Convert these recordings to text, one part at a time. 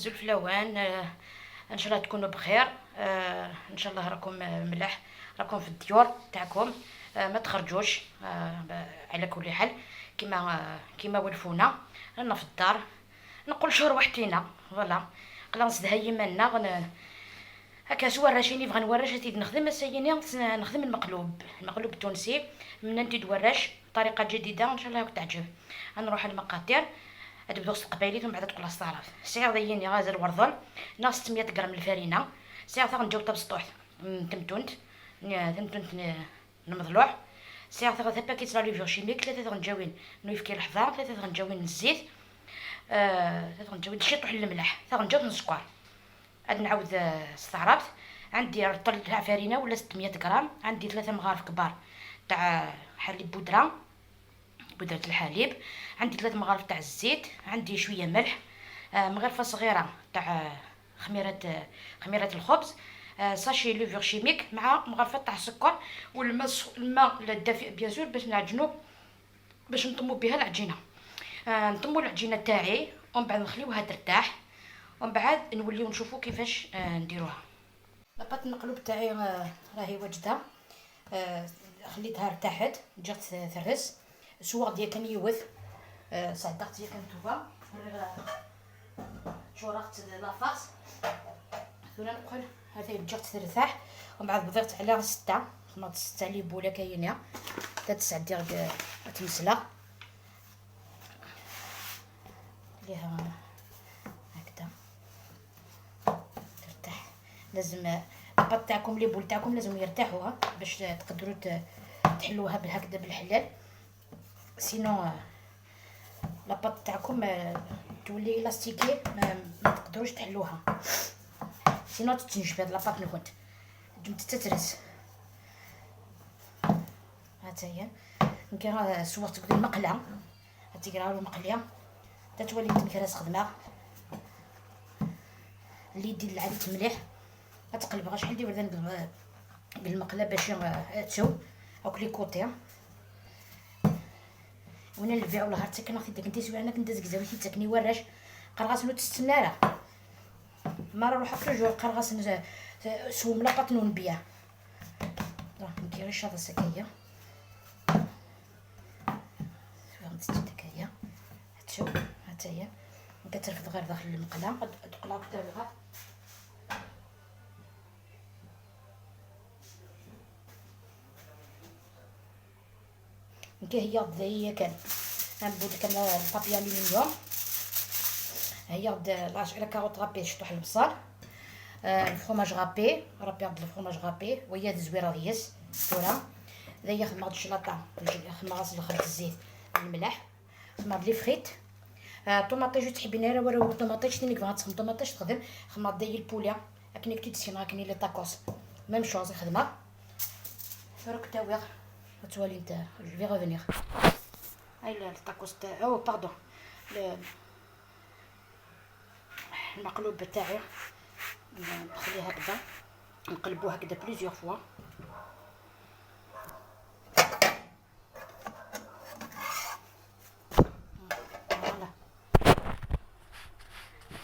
الزلفلاوان. ان شاء الله تكونوا بخير. ان شاء الله راكم ملاح، راكم في الديور تاعكم، ما تخرجوش. على كل حال كيما ولفونا رانا في الدار، نقول شهور وحدينا voilà قلا نسدها يمنا هكا سوا راشيني بغا نورش تيد نخدم سيني نخدم المقلوب التونسي من انت دوراش طريقه جديدة ان شاء الله تعجب. نروح المقادير تبدو القبايلي ثم بعد تقول الصرف سعر ضيني غاز الورضل ناقص 600 غرام الفرينة، سعر ثا نجاو بسطوح تمتونت المضلوع، سعر ثا paquet la levure chimique، 3 غنجاوين نويفكي الحضار، 3 غنجاوين الزيت، 3 غنجاوين شي طوح الملح، 3 غنجاو السكر. عاد نعاود استعربت عندي رطل تاع فرينه ولا 600 غرام، عندي 3 مغارف كبار تاع حليب بودره الحليب، عندي 3 مغارف تاع الزيت، عندي شوية ملح، مغرفه صغيرة تاع خميره الخبز، sachet levure chimique مع مغرفه تاع السكر والماء الماء الدافئ bien sûr باش نعجنو باش نطمو بها العجينة. نطمو العجينة تاعي ومن بعد نخليوها ترتاح ومن بعد نوليو نشوفو كيفاش نديروها. la pâte المقلوب تاعي راهي واجدة، خليتها ارتاحت جات ثرس سواغ ديال كان يوث صدقت ديال كان توبا شورقت la farce ثورا نقول هذا جات ترتاح. ومن بعد بضغط على 6 خمط 6 les boules كاينه حتى 9 ديال تمسله ليها هكذا ترتاح. لازم la pâte تاعكم les boules تاعكم لازم يرتاحوها باش تقدروا تحلوها بهكذا بالحلال، sinon la pâte تاعكم تولي élastiquée ما تقدروش تحلوها، sinon تتنجب هاد la pâte نكونت جمت تترس. هاتا هي يمكن صورت تقول المقله هاتي المقليه تتولي تمكراس خدمة اللي يدير العادة مليح تقلب غا شحال ديال بالمقله باش تسو اوك les côtés. وانا البيع ولا هارتك كنا داك انت سوي انا كنت زكزاوي تاكني وراش قرغاس نو تستنى راه ما روح toujours قرغاس سوم la pâte نون بيا راه نكيري هذا سكايا فهمت هكايا تشوف حتى هي كترفد غير داخل المقله تقلع كتابها. كي هي هي كان نبود كان ال papier aluminium هي la carotte râpée شطوح البصل، ال fromage râpé râpé ال fromage râpé وهي الزويره ديس ثورة هي خدمة الشلاطه خدمة غاس الخبز الزيت الملح خدمة les frites طوماطيش تحبين راه ورا طوماطيش تاني كيف غتخدم طوماطيش تخدم خدمة ديال ال poulet اكني كنتي تسين اكني les tacos même chose خدمة راك تاويغ تولي انت je vais revenir. هاي التاكوس تاعي oh pardon المقلوب تاعي نخليه هكذا نقلبوه هكذا plusieurs fois. voilà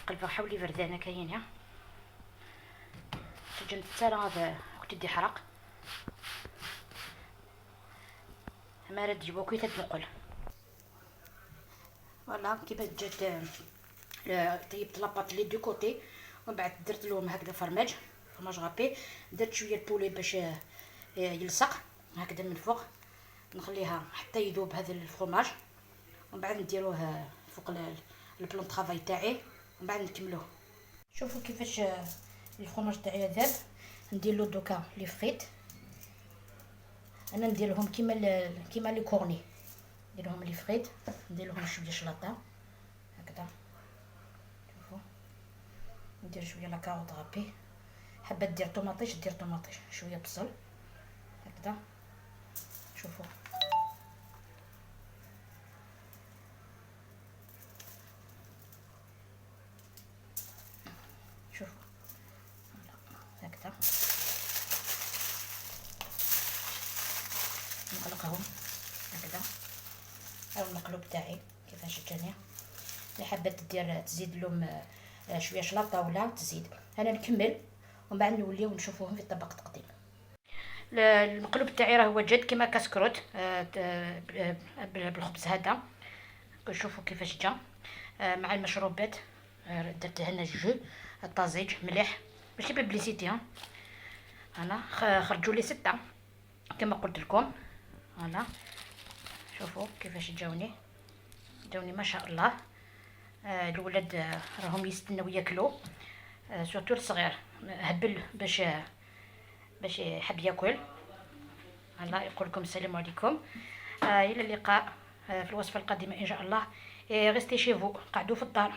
نقلبها حولي بردانه كاينه تجي حتى راه كنت حرق ما راه تجيبو كي تنقل. voilà كيفاش جات طيبت la pâte les deux côtés ومن بعد درت لهم هكذا fromage râpé، درت شوية ال poulet باش يلصق هكذا من الفوق، نخليها حتى يذوب هذا الفرماج ومن بعد نديروه فوق ال plan travail تاعي ومن بعد نكملوه. شوفوا كيفاش الفرماج تاعي ذاب. ندير له دوكا les frites، انا ندير لهم كيما les cornets، ندير لهم les frites، ندير لهم شوية شلاطه هكذا. شوفوا ندير شوية la carotte râpée، حابة دير طوماطيش دير طوماطيش، شوية بصل هكذا. شوفوا شوفوا هكذا نغلقهم هكذا. هاو المقلوب تاعي كيفاش جاني. اللي حابة دير تزيد لهم شوية شلاطه ولا تزيد. انا نكمل ومن بعد نوليو نشوفوهم في طبق التقديم. المقلوب تاعي راه وجد كما كاسكروت بالخبز هذا. شوفوا كيفاش جا مع المشروبات. درت هنا jus الطازج مليح، ماشي publicité ها. انا خرجوا لي 6 كما قلت لكم. voilà، شوفوا كيفاش جاوني ما شاء الله. الولاد راهم يستناو ياكلوا، surtout الصغير هبل باش يحب ياكل. الله يقول لكم السلام عليكم، الى اللقاء في الوصفة القادمة ان شاء الله. restez chez vous، قعدوا في الدار.